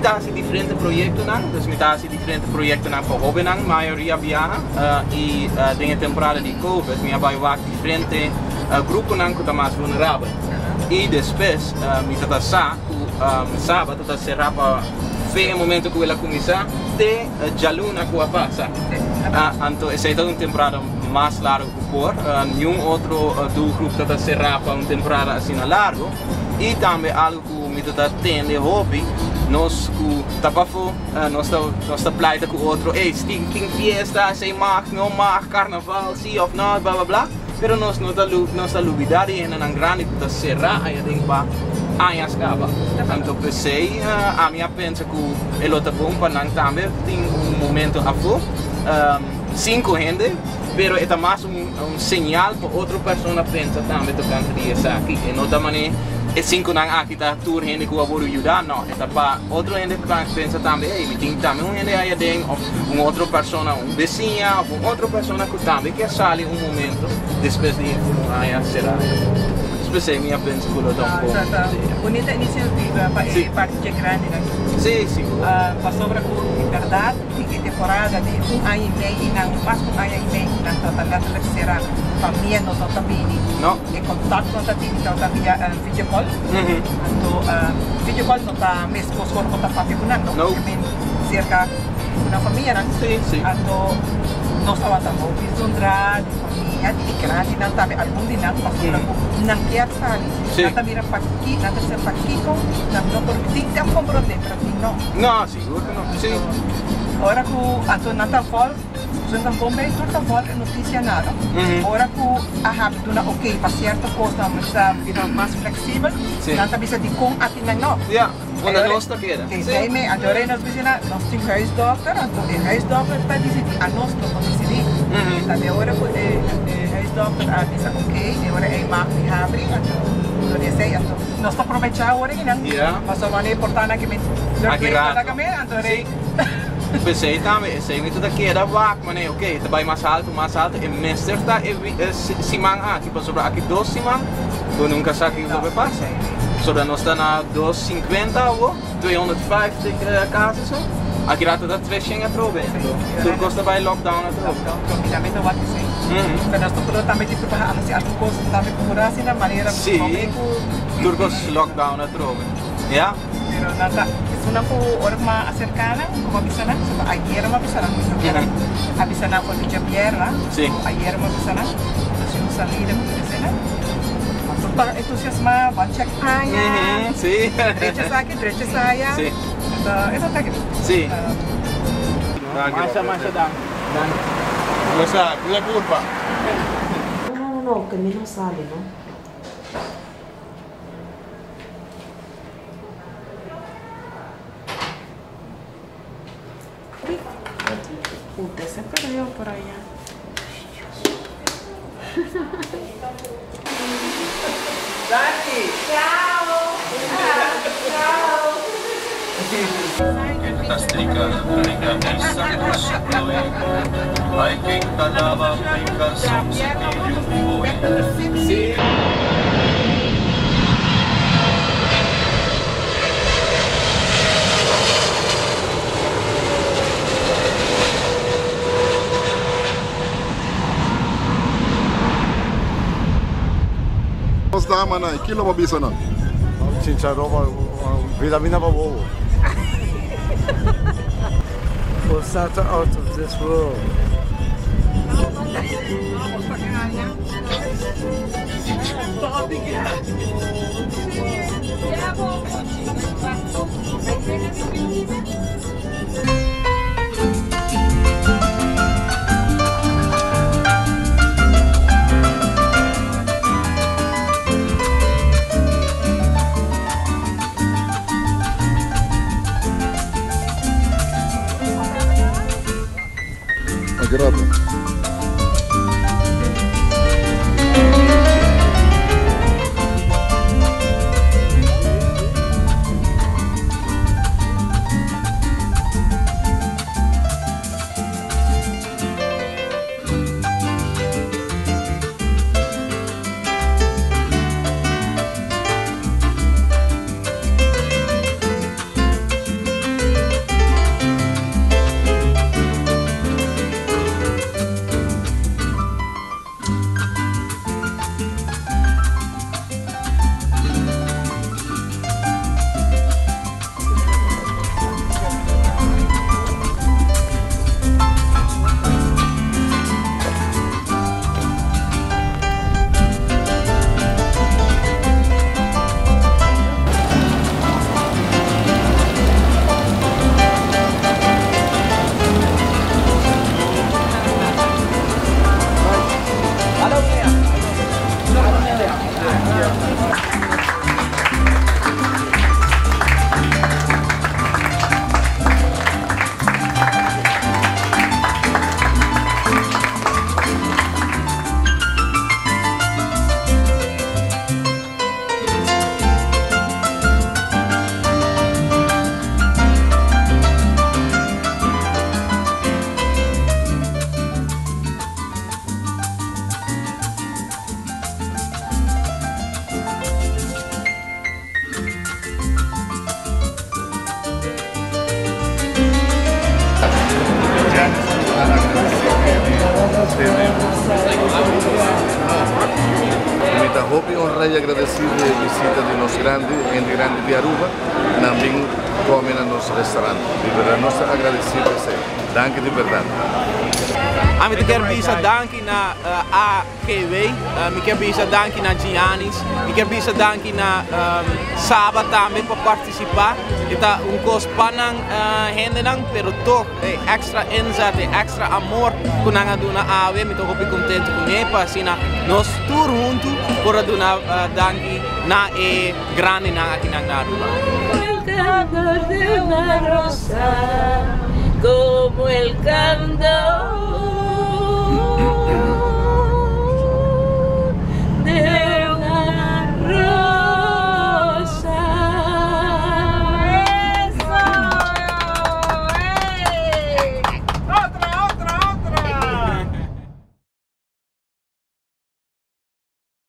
ta hasi diferente proyektonan, dus mi ta hasi diferente proyektonan pa hóbennan mayoria biaha i den e temporada di Covid mi a bai wak diferente gruponan ku ta mas vulnerabel. I despues mi ta ta sa ku Saba ta ta será pa fe e momento ku el a kuminsá te djaluna ku a pasa. Anto esei ta un temporada mas largu ku por. Niun otro doelgroep ta ta será pa un temporada asina largu. I tambe algu ku mi ta ta tende hopi, nos ku ta pafó nos ta nos ta pleita ku otro, ey tin tin fiesta, esei mag, no mag, karnaval si òf no, bla bla bla, pero nos no ta nos ta lubidá di hendenan grandi ku ta será aya den pa añas kaba. Anto p'esei ami a pensa ku e lo ta bon pa nan tambe tin un momento afó, sinku hende, pero e ta mas un Un señal pa otro persona pensa tambe tocante di esaki. E no ta mane e cinconan aki ta tur hende cu a worde yuda, no. E ta pa otro hende pensa tambe, hey, mi tin tambe un hende aya den of un otro persona, un beciña of un otro persona cu tambe kier sali un momento despues di un aña cera. P'esei mi a pensa cu lo ta un bon idea. Bunita iniciativa pa e parti dje grandinan. Si, sigur. Pasobra cu di berdad. Tin e temporada di un aña i mei i nan mas ku un aña i mei nan ta ta letterlijk será. Famia no ta ta bini. No. E kontakto no ta bini, ta ta via video call. Anto video call no ta meskos ora bo ta papia ku nan, no? No. I mean serka ku nan famianan. Si, si. Anto nos tabata hopi zundra di famia di e grandinan tambe, algun di nan pasobra ku nan kier sali. Si. Nan ta mira paki, nan ta bisa pakiko nan no por tin ta komprondé pero tin no. No. Sigur ku no. Sí. Ora ku anto nan ta vòl, su nan bon bei tur ta vòl e notisia nada. Ora ku a habi duna oké pa sierto kosnan mi ta bira mas fleksibel, nan ta bisa dikon aki nan no. Ya, unda nos ta keda. Sí, sí me, anto ora nos bisa nan, nos tin huisdòkter, anto e huisdòkter ta disidí, anos no por disidí. Ta de ora ku e huisdòkter a bisa oké, e ora ei mag di habri, anto dor di esei anto. Nos ta probecha awor aki nan. Ya. Pasobra wanneer por ta nan ki mi Aki rato. Anto rei. Si. P'esei tambe, esei mi ta ta keda wak manera, ok, e ta bai mas haltu, mas haltu, e mester ta e e siman aki, pasobra aki dos siman bo nunka sa kiko ta bai pasa. Pasobra nos ta na dos sinkuenta awo, 250 kasunan, aki rato ta treshen atrobe, anto tur kos ta bai lockdown atrobe. Lockdown, mi tambe ta wak esei. Pero nos ta puru tambe tin puru hasi algun kos tambe puru hasi na manera Si, tur kos lockdown atrobe, ya. Pero nan ta esunnan ku ora ku mi a aserká nan, ku mi a bisa nan, pasobra ayer mi a bisa nan, mi no kier a bisa nan for di djabièrnè, ayer mi a bisa nan, nos hasi un salida ku tur esei nan. Tur ta entusiasmá, ban chèk aña, drecha esaki, drecha esaya, e ta taki. Si. Masha masha danki. Gosa, cuida curpa. No, no, no, que mi no sali, no. Usted se perdió por allá. Danki! Chao! Chao! Ken ta strika mi camisa cu su plooi? Ay ken ta laba mi carson cepillo boy? Nos damanan, ki lo bo bisa nan? Chincharron pa vitamina pa wowo. Bosa ta out of this world. Agrado. Emociona y agradeci di bishita di nos grandi, hende grandi di Aruba, nan bin come na nos restaurant. Di berdad nos ta agradeci pa esey. Danki di berdad. Ami ta kier bisa danki na AGW, mi kier bisa danki na Giannis, mi kier bisa danki na Saba tambe pa participa. E ta un cos pa nan hendenan, pero toch e extra inzet, e extra amor cu nan a duna awe, mi ta hopi contento cu ne pa asina nos tur hunto por a duna danki na e grandinan akinan na Aruba. El candor de una rosa, como el candor.